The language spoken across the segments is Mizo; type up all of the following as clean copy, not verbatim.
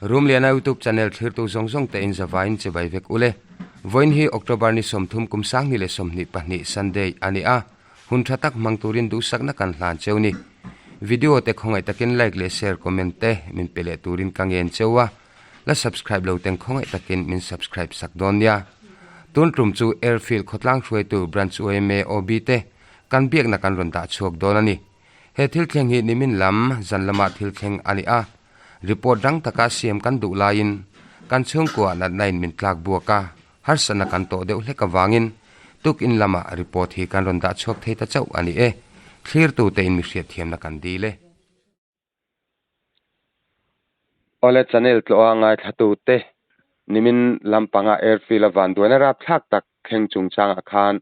Rumliana YouTube channel thlirtu zawng zawng te in zavaiin chibai vek ule. Vawiin hi October ni 30 kum 2022 Sunday a ni a, hun tha tak hmang turin duhsakna kan hlan cheu ni. Video te khawngaih takin like leh share comment te min pe leh turin ka ngen cheu a, la subscribe lo teng khawngaih takin min subscribe sak dawn nia. Tun tum chu Airfield khawtlang hruaitu Branch yma OB te kan biakna kan rawn dah chhuak dawn a ni. He thil thleng hi nimin lam zan lama thil thleng a ni a, report rang taka siam kan duh laiin kan chhungkua natna in min tlak buak a, harsatna kan tawh deuh hlek avangin tukin lama report hi kan rawn dah chhuak thei ta chauh a ni e. Thlirtute in mi hriatthiamna kan dil e. Awle channel tlawha ngaithlatute nimin lampanga Airfield a vanduaina rapthlak tak thleng chungchangah khan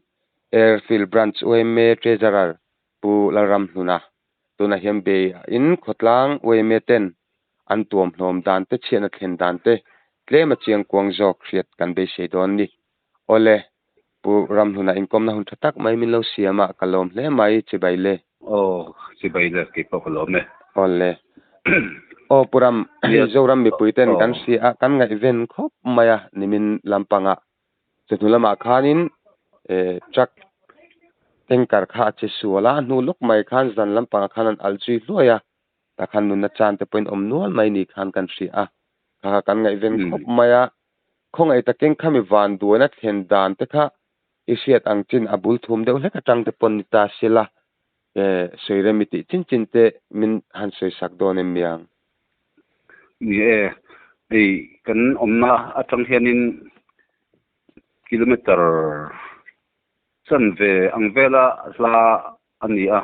Airfield Branch yma Treasurer Pu Lalramhluna tunah hian bei in khawtlang yma ten an tuam hlawm dan te chhiatna thlen dan te tlem a chiang kuang zawk hriat kan beisei dawn ni. Awle Pu Ramhluna inkawmna hun tha tak mai min lo siam a, ka lawm hle mai, chibai le. Aw, chibai le, kei pawh ka lawm e. Awle. Aw Pu Ram, Mizoram mipui ten kan hria a, kan ngaihven khawp mai a, nimin lampangah chawhnu lamah khanin truck tanker kha a che sual a, a hnu lawk mai khan zan lampangah khan an alh zui hluai a, tah khan nunna chan te pawhin awm nual mai ni khan kan hria a, kha kha kan ngaihven khawp mai a. Khawngaih takin khami van duaina thlen dan te kha i hriat ang chin a bul thum deuh hlek atang te pawn ni ta sela sawi rem i tih chin chin te min han sawi sak dawn em miang? Ni e, hei kan awmna atang hianin kilometer chanve ang vela hla a ni a.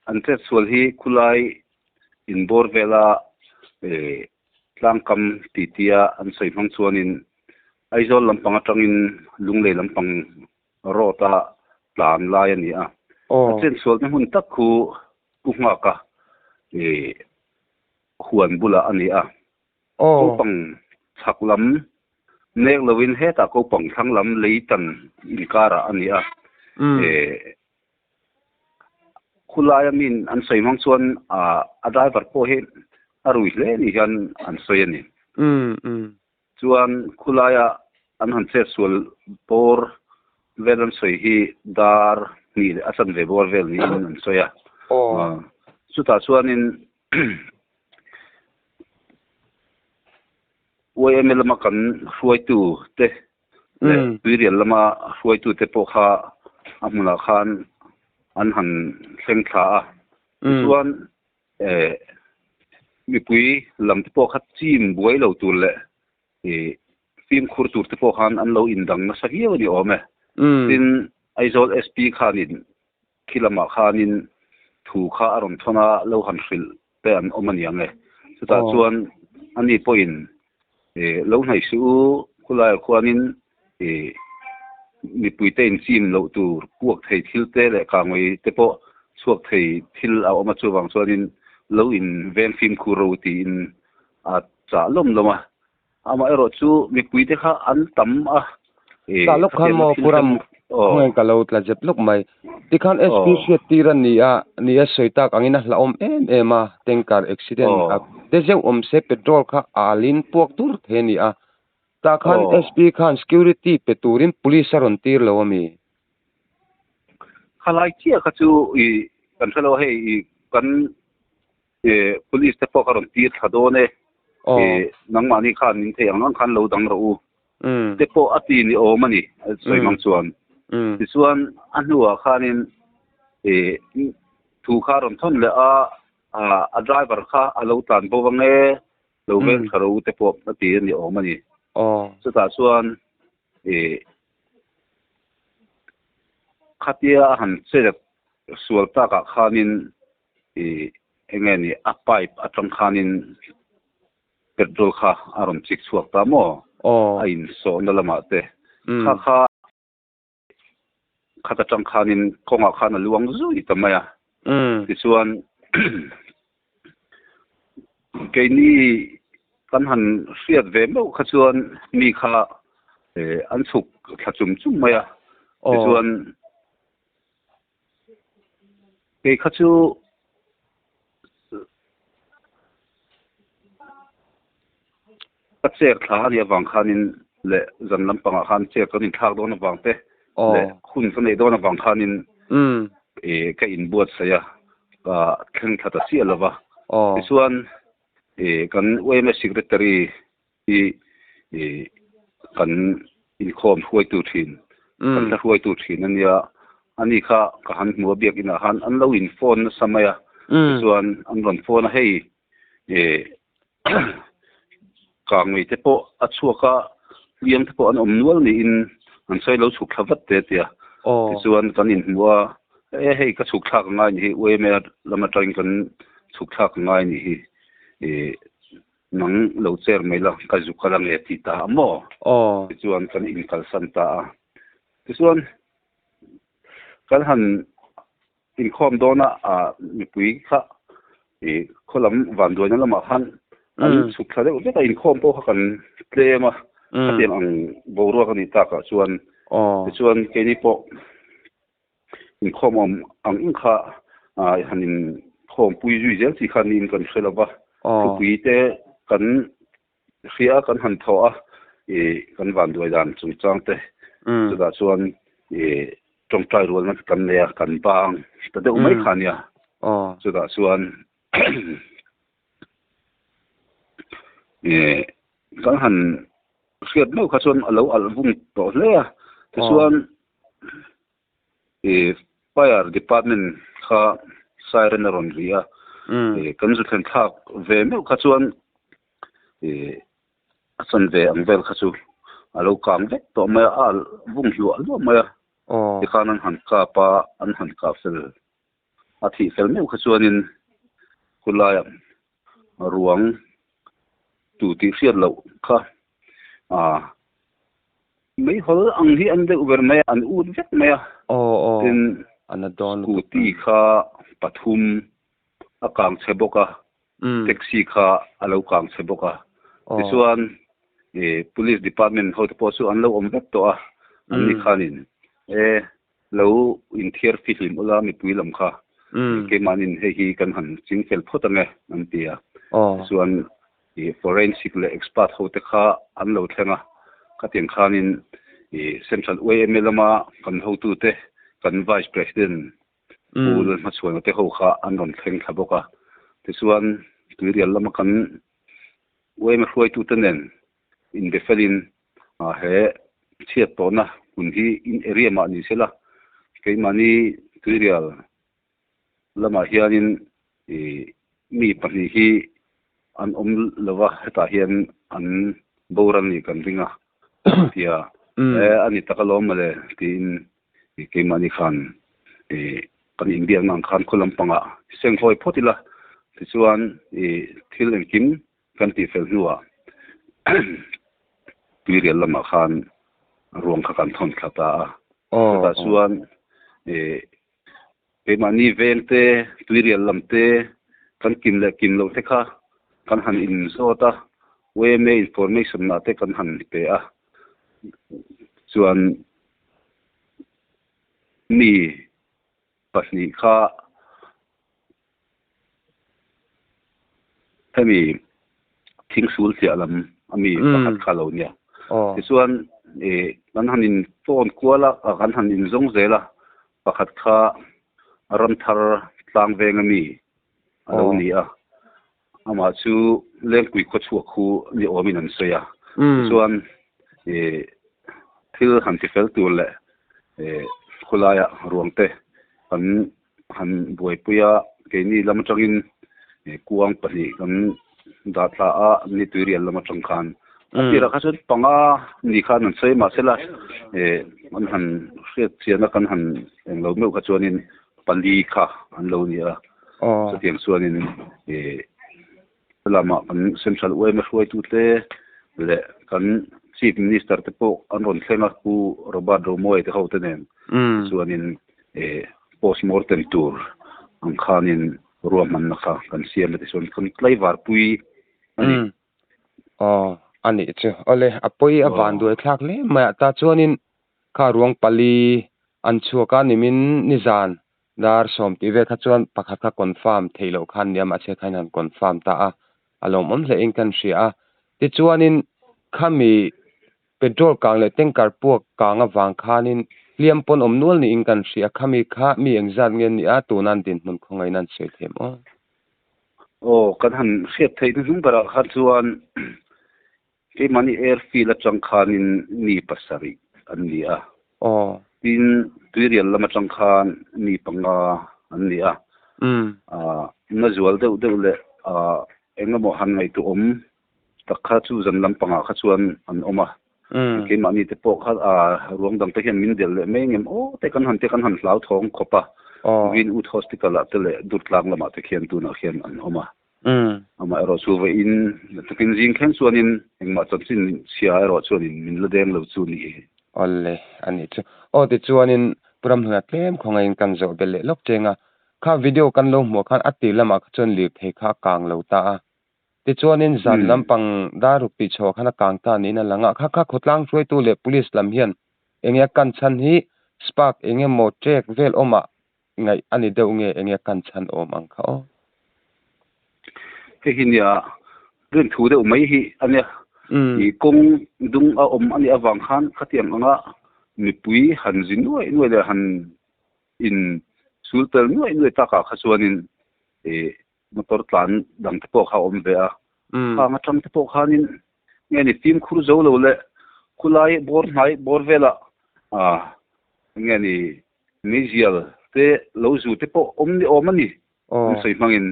An chetsual hi khulai inbawr vela Tlangkam titia an sawi hmang chuanin Aizawl lampang atangin Lunglei lampang road a tlan lai a ni a. A chensualna hmun tak khu Pu Nghaka huan bulah a ni a. Kopang chhak lam nek loin hetah kopang thlang lam lei tan inkarah a ni a. Khulaia min an sawi hmang chuan a driver pawh hi a rui hle ni hian an sawi a ni. Chuan khulaia an han chetsual bawr vel an sawi hi dar hnih leh a chanve bawr vel niin an sawi a. Chutah chuanin YMA lama kan hruaitu te leh tuirial lama hruaitu te pawh kha a hmunah khan an han thleng thla a. Tichuan eh mipui lam te pawh kha chim buai lo tur leh ih fimkhur tur te pawh khan an lo indang nasa viau a ni awm e. Tin, Aizawl SP khanin Khi lamah khanin thu kha a rawn thawn a, lo han hrilh te an awm a niang e. Chutah chuan ani pawhin lo hnaih suh u, khulaiah khuanin mipuite inchim loh tur puak thei thil te leh kangawih te pawh chhuak thei thil a awm a, chuvang chuanin lo in veng fimkhur ro tiin a chah lawm lawm a. Amaherawh chu mipuite kha an tam a. Tah lawk khan maw Pu Ram khawngaih ka lo tla zep lawk mai. Tikhan SP hriat tir a ni a, ni a sawi tak angin a hlauhawm em em a, tanker accident a te zeuh awm se petrol kha alin puak dur thei a ni a. Tah khan SP khan security pe turin police a rawn tir lo a mi? Khalai chiah kha chu i kan hre lo a hei i kan Police te pawh ka rawn tir thla dawn e, nangmahni khan min thei ang ang khan lo dang rawh u te pawh a ti ni awm a ni sawi mang chuan. Tichuan a hnuah khanin thu kha a rawn thawn leh a, a driver kha a lo tlan bo ang e, lo veng thla rawh u te pawh a ti a ni awm a ni. Chutah chuan khatia a han chet sual takah khanin ih eng nge ni a pipe atang khanin petrol kha a rawn chik chhuak ta maw a insawhna lamah te kha kha khat atang khanin kawngah khan a luang zui ta mai a tichuan keini kan han hriat ve meuh kha chuan mi kha an chhuk thla chum chum mai a tichuan Kei kha chu Ka chair thla a nih avang khanin leh zan lampangah khan chair kan inthlak dawn avang te leh hun ka neih dawn avang khanin ka inbuatsaih a, ka thleng thla ta chiah lo va. Tichuan kan yma Secretary hi kan inkhawm hruaitu thin, kan hla hruaitu thin a nia, ani kha ka han hmu a biakinah khan an lo in phone nasa mai a, tichuan an rawn phone a hei Kangmei te pawh a chhuak a, hliam te pawh an awm nual niin an sawi lo chhuk thla vat te tia. Tichuan kan inhmu a, e hei ka chhuk thlak angai ni hi, UMA lam atangin kan chhuk thlak angai ni hi, e nang lo chair mai la ka zu kal ange ti ta a maw? Tichuan kan inkalsan ta a. Tichuan kan han Inkhawm dawna mipui kha i khaw lam vanduaina lamah khan an chhuk thla deuh vek a, inkhawm pawh kha kan tlem a, khatiang ang boruak a nih takah chuan tichuan keini pawh inkhawm awm ang ang kha han inkhawm pui zui zel chi kha niin kan hre lo va, thupui te kan Hria kan han thaw a, i kan vanduai dan chungchang te, chutah chuan i tawngtai rualna te kan nei a, kan bang ta deuh mai kha nia. Chutah chuan i kan han hriat meuh kha chuan a lo alh vung tawh hle a, tichuan I fire department kha siren a rawn ri a, i kan zu thlen thlak ve meuh kha chuan i a chanve ang vel kha chu a lo kang vek tawh mai a, a alh vung hluah hluah mai a, tikhan an han kap a, an han kah fel a thih fel meuh kha chuanin khulaiah ruang tu tih hriat loh kha ah Meihawl ang hi an deuh ber mai a, an ut vek mai a. Tin, scooty kha pathum a kang chhe bawk a, taxi kha a lo kang chhe bawk a. Tichuan, Police department hote pawh chu an lo awm vek tawh a, an ni khanin e lo inthiar fihlim ula mipui lam kha, keimahnin hei hi kan han ching fel phawt ang e, an ti a. Tichuan, I forensic leh expert ho te kha an lo thleng a, khatiang khanin i Central yma lama kan hotute kan Vice President Pu Lalhmachhuana te ho kha an rawn thleng thla bawk a. Tichuan Tuirial lama kan yma hruaitute nen inbe felin he chhiat tawhna hmun hi in area mah ni sela keimahni Tuirial lamah hianin ih mi pahnih hi an awm lo va, hetah hian an boral nih kan ring a tia e a ni tak alawm mawle tiin ih keimahni khan ih kan inbiakna ang khan khaw lampangah senghawi phawt ila tichuan ih thil engkim kan tih fel hnuah tuirial lamah khan ruang kha kan thawn thla ta a, chutah chuan ih Keimahni veng te, tuirial lam te, kan kim leh kim loh te kha kan han inzawt a, yma information ah te kan han pe a, chuan mi pahnih kha Hemi thingsul chiah lam a mi pakhat kha lo nia. Tichuan ih kan han in phone kual a, kan han in zawng zel a, pakhat kha ramthar tlang veng a mi a lo ni a, amah chu Lengpui khawchhuak khu ni awmin an sawi a. Tichuan ih thil han ti fel tur leh ih khawlaiah ruang te kan Han buaipui a, keini lam atangin kuang pahnih kan dah thla a, ni tuirial lam atang khan. A tirah kha chuan panga ni khan an sawi mahsela an han hriat chian a kan han eng lo meuh kha chuanin pali kha an lo ni a. Chutiang chuanin Helamah kan Central yma hruaitute leh kan Chief Minister te pawh an rawn thleng a, Pu Robert Romawia te ho te nen chuanin post mortem tur ang khanin ruahmanna kha kan siam a tichuan kan tlaivar pui a ni. Aw, a nih chu. Awle, a pawi a van duai thlak hle mai a, ta chuanin kha ruang pali an chhuak a nimin nizan Dar sawm tih vel kha chuan pakhat kha confirm theih loh khan nia mahse khain han confirm ta a, a lawmawm hle in kan hria a. Tichuanin khami petrol kang leh tanker puak kang avang khanin hliam pawn awm nual niin kan hria. Khami kha mi engzat nge nia tuna an dinhmun khawngaihna an sawi thiam aw. Aw, kan han hriat theih hnuhnung berah khan chuan keimahni airfield atang khanin mi pasarih an ni a. Aw. Tin, tuirial lam atang khan mi panga an ni a. Aaa, na zual deuh deuh leh aaa eng emaw han ngaihtuah awm tak kha chu zan lampangah kha chuan an awm a. Keimahni te pawh kha aaa ruang dang te hian min delh leh mai ngem aw te kan han te kan han hlauthawng khawp a. Greenwood Hospital ah te leh Durtlang lamah te khian tunah khian an awm a. Amaherawh chu vawiin tukin zing thleng chuanin engmah chanchin chhia erawh chuanin min la deng lo chu ni. Awle a nih chu. Aw tichuanin Pu Ramhluna tlem khawngaihin kan zawh belh leh lawk cheng a. Kha video kan lo hmuh khan a tir lamah kha chuan lirthei kha a kang lo ta a. Tichuanin zan lampang dar ruk tih chhuah khan a kang ta niin a lang a. Kha kha khawtlang hruaitu leh police lam hian enge a kan chhan hi spark eng emaw trek vel awmah ngaih a ni deuh nge enge kan chhan awm ang kha aw. Hei hi nia rin thu deuh mai hi a nia. I kawng dung a awm a nih avang khan khatiang anga mipui han zi nuai nuai leh han in sul tel nuai nuai takah kha chuanin i motor tlan dang te pawh kha a awm ve a. Khang atang te pawh khanin nge ni fimkhur zo lo leh khulai bawr hnai bawr velah ah nge ni Meizial te lo zu te pawh awm ni awm a ni. An sawi hmangin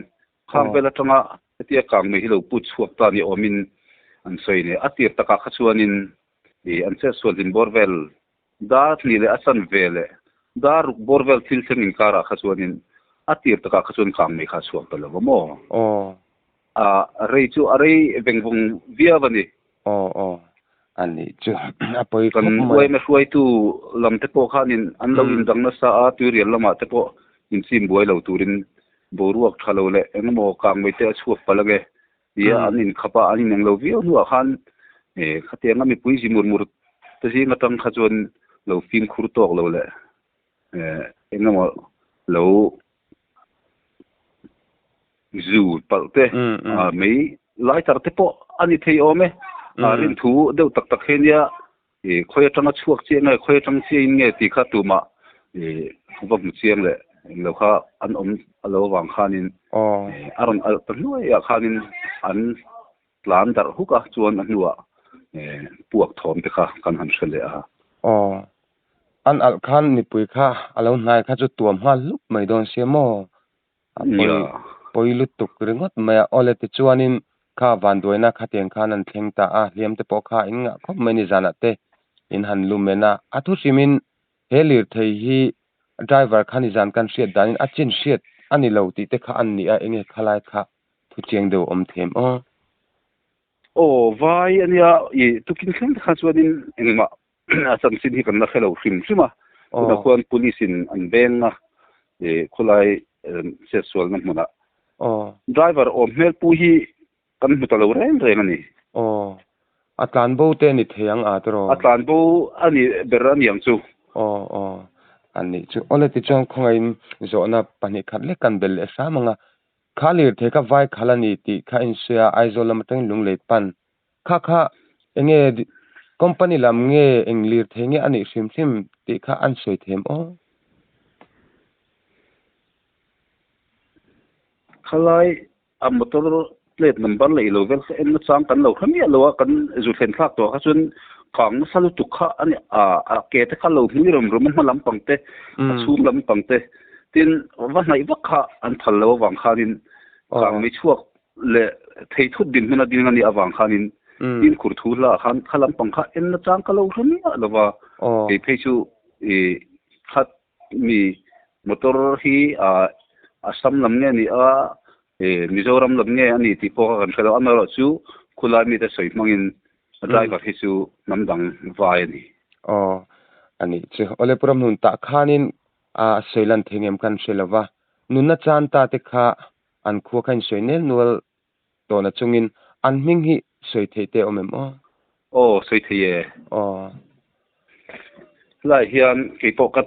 khang vel atanga hetia kang mai hi lo put chhuak ta ni awmin an sawi ni. A tir takah kha chuanin ih an chetsual hlim bawr vel dar hnih leh a chan ve leh dar ruk bawr vel thil thleng inkarah kha chuanin a tir takah kha chuan kang mai kha a chhuak ta lo va maw? A rei chu a rei veng vawng viau a ni. Aw aw a nih chu a pawi khawp mai. Kan uaina hruaitu lam te pawh khanin an lo indang nasa a, tuirial lamah te pawh inchim buai lo turin boruak tha lo leh eng emaw kang mai te a chhuak palh ange tia an inkhap a, an ineng lo viau hnuah khan khatianga mipui zi mur mur te zing atang kha chuan lo fimkhur tawk lo leh eng emaw lo Zu palh te, mei lighter te pawh a ni thei awm e. Rin thu deuh tak tak hi nia khawi atanga chhuak chiah nge, khawi atang chiahin nge tih kha tumah va hmu chiang leh englo kha an awm a lo avang khanin a rawn alh ta hnuaiah khanin an tlan darh huk a, chuan a hnuah puak thawm te kha kan han hre leh a. Aw, an alh khan mipui kha a lo hnai kha chu tuam nghal hlup mai dawn sia maw? A pawi pawi lutuk ringawt mai a. Awle tichuanin kha vanduaina khatiang khan an thleng ta a, hliam te pawh kha in ngah khawp mai ni zanah te in han lu men a. A thu hrimin he lirthei hi driver kha nizan kan hriat danin a chin hriat a ni lo tih te kha an ni a, enge khalai kha thu chiang deuh awm them aw. Aw vai a nia, i tukin thleng te kha chuanin engmah a chanchin hi kan la hre lo hrim hrim a, tunah khuan police in an veng a, i khawlai chetsualna hmunah driver awm hmel pu hi kan hmu ta lo reng reng a ni. Aw, a tlan bo te a ni thei ang a tiraw? A tlan bo a ni ber a niang chu. Aw aw, a nih chu. Awle tichuan khawngaihin zawhna pahnih khat lek kan belh leh hram ang a, kha lirthei kha vai khal a ni tih kha insawi a, Aizawl lam atangin Lunglei pan Kha kha enge company lam nge eng lirthei nge a nih hrim hrim tih kha an sawi them aw. Khalai a motor plate number leh ilo vel kha en nachang kan lo hre miah lo a, kan zu thlen thlak tawh kha chuan kang nasa lutuk kha a ni a, a ke te kha lo hmui rum rum a hma lampang te a chhung lampang te tin va hnaih vak kha an phal lo avang khanin kang mei chhuak leh thei thut dinhmun a ding a nih avang khanin fimkhur thu hla ah khan kha lampang kha en nachang ka lo hre miah lo va, kei phei chu i khat mi motor hi ah Assam lam nge a ni a i Mizoram lam nge a ni tih pawh kha kan hre lo, amaherawhchu khulai mite sawi hmangin a driver hi chu hnam dang vai a ni. Aw a nih chu. Awle Pu Ramhlun tah khanin a sawi lan thei ngem kan hre lo va, nunna chan ta te kha An khua kha in sawi nel nual tawhna chungin an hming hi sawi theih te awm em aw? Aw, sawi thei e. Aw. Helai hian kei pawh ka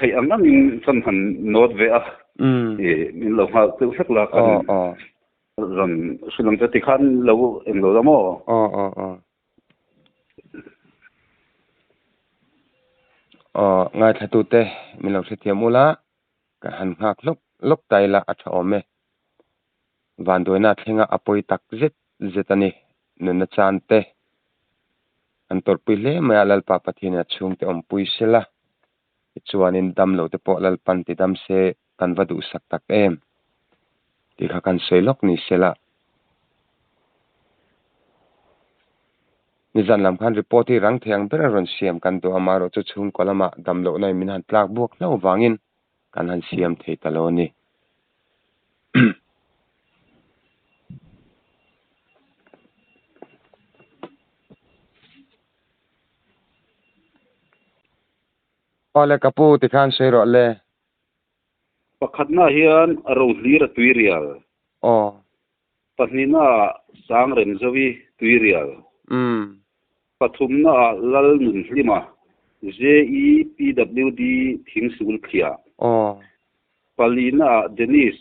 theih ang angin chuan han note ve a. I min lo nghal deuh hlek la kan. Aw, aw. Rawn hrilh ang che tikhan lo eng lo la maw? Aw aw aw. Aw ngaithlatute min lo hrethiam ula ka han nghak hlawk hlawk ta ila a tha awm e. Vanduaina thlenga a pawi tak zet zet a ni. Nunna chan te an tawrhpui hle mai a, Lalpa Pathianin a chhungte awmpui sela. Tichuanin damlo te pawh Lalpan ti dam se kan va duhsak tak em tih kha kan sawi lawk ni sela. Nizan lam khan report hi rang thei ang ber a rawn siam kan duh a, amaherawh chu chhungkaw lamah damlohna in min han tlak buak hlauh vangin kan han siam thei ta lo a ni. Awle ka pu tikhan sawi rawh le. Pakhatna hian Rohlira Tuirial. Aw. Pahnihna Sangremzovi Tuirial. Umm. Pathumna Lalnunhlima JEPWD Thingsulthliah. Aw. Palina Dennis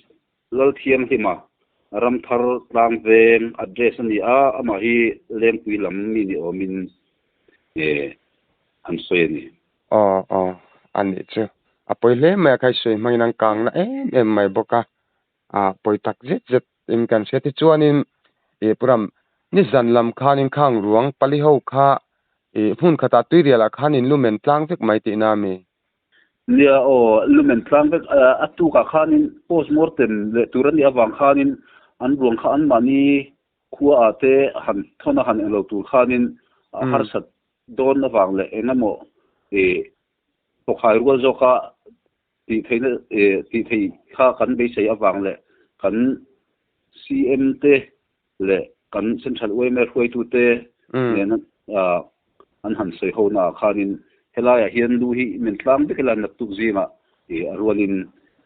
Lalthianghlima, Ramthar Tlangveng address a ni a, amah hi Lengpui lam mi ni awmin an sawi a ni. Aw aw, a nih chu. A pawi hle mai a, kha i sawi hmangin an kangna em em mai bawk a, a pawi tak zet zet in kan hria. Tichuanin ih Puram, nizan lam khanin khang ruang pali ho kha ih hmun khatah tuirialah khan in lumen tlang vek mai tihna a mi? Nia aw, lumen tlang vek a tukah khanin post mortem leh tur a nih avang khanin an ruang kha anmahni khua ah te han thawn a han englo tur khanin harsat dawn avang leh eng emaw ih thawkhai rual zawka tih theihna ih tih theih kha kan beisei avang leh kan CM te leh kan Central yma hruaitute nena an han sawi ho naah khanin helaiah hian lu hi men tlang vek ila naktuk zingah ih a rualin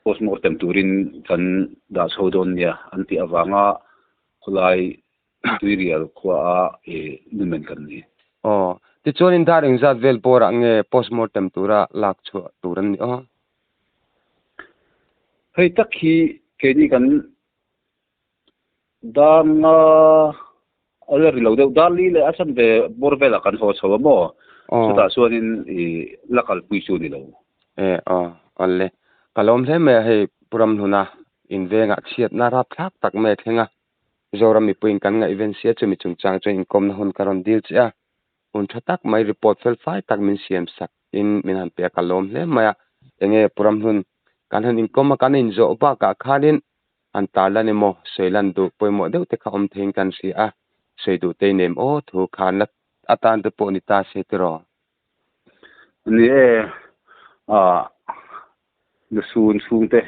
postmortem turin kan dah chho dawn nia an tih avanga khawlai Tuirial khuaa ih lumen kan ni. Aw, tichuanin dar engzat vel bawrah nge postmortem tura lak chhuah tur an ni aw? Hei tak hi keini kan Danga a la ri lo deuh. Darli leh a chan ve bawr velah kan haw chho a maw? Chutah chuanin i la kalpui chu ni lo. E aw, awle. Ka lawm hle mai a, hei Pu Ramhluna invengah chhiatna rapthlak tak mai a thleng a. Zoram mipuiin kan ngaihven sia chumi chungchang chuan inkawmna hun ka rawn dil che a. Hun tha tak mai report fel fai tak min siam sak in min han pe a, ka lawm hle mai a. Enge Pu Ramhlun kan han inkawm a, kan inzawh bakah khanin Han tar lan emaw, sawi lan duh pawimawh deuh te kha awm theiin kan hria a, sawi duh te i nem aw, thu khan la atan te pawh ni ta se tiraw? Ni e, ah lusun chhung te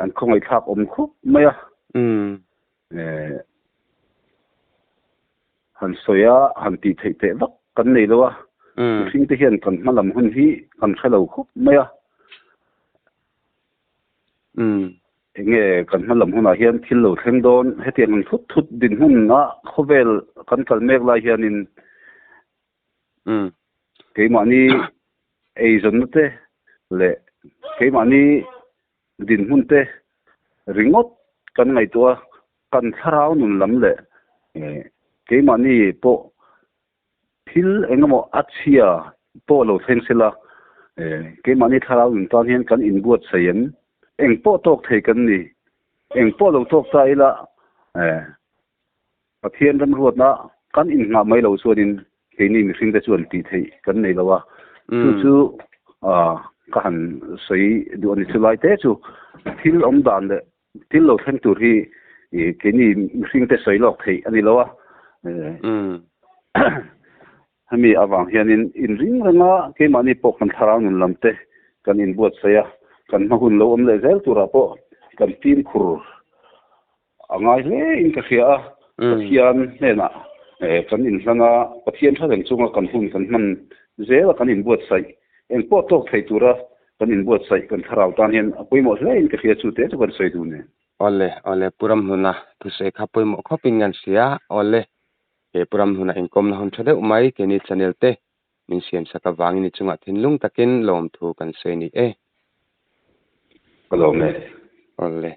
an khawngaihthlak awm khawp mai a. Umm. Han sawi a, han tih theih teh vak kan nei lo a, mihring te hian kan hma lam hun hi kan hre lo khawp mai a. Enge kan hma lam hunah hian thil lo thleng dawn, hetiang ang thut thut dinhmun a khawvel kan kal mek lai hianin keimahni eizawnna te leh keimahni dinhmun te ringawt kan ngaihtuah a, kan thlarau nun lam leh keimahni pawh Thil eng emaw a chhia pawh lo thleng sela, keimahni thlarau nun tan hian kan inbuatsaih em? Eng pawh tawk thei kan ni. Eng pawh lo tawk ta ila, Pathian remruatna kan inngah mai lo chuanin keini mihringte chuan tih theih kan nei lo a. Chu chu ka han sawi duh a ni. Chulai te chu thil awm dan leh Thil lo thleng tur hi keini mihringte sawi lawk theih a ni lo a. Hemi avang hianin inring renga keimahni pawh kan thlarau nun lam te kan inbuatsaih a, kan hma hun lo awm leh zel turah pawh kan fimkhur a ngai hle in ka hria a. Pathian hnenah kan inhlan a, Pathian tha reng chunga kan hun kan hman zel a kan inbuatsaih engpawh tawk thei tura Kan inbuatsaih kan thlarau tan hian a pawimawh hle in ka hria chu te chu kan sawi dun e. Awle, awle, Pu Ramhluna thusawi kha pawimawh khawp in kan hria. Awle, he Pu Ramhluna inkawmna hun tha deuh mai keini channel te min siam sak avangin i chungah thinlung takin lawmthu kan sawi ni e. Ka lawm e. Awle.